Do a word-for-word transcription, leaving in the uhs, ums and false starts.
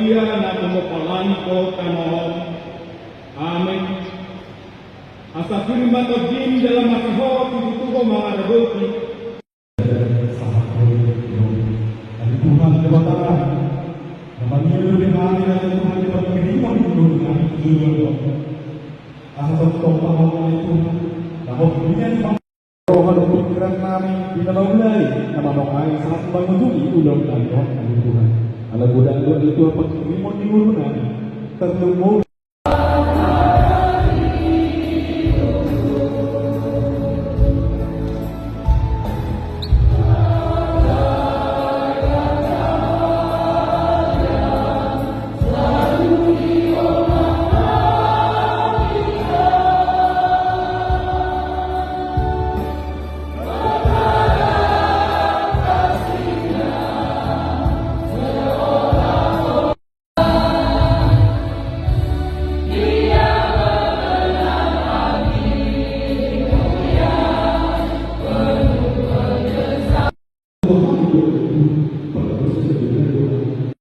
Ia na mamopalani ho tano on. Amen. Asa pir ma tondim jala mati ho, tutu ho mangaradoti. Sahat ho, Tuhan Debata, na mangido di hami, Tuhan, di pangkirimon ni ngolu nami. Asa tongtong ma ho, Tuhan, na ho pingkiran nami di na maulai, na mamangkai sahat mangujungi ulaon nami on, Tuhan. Ala godang do, Tuhan, pangkirimon ni ngolu nami. Tarlumobi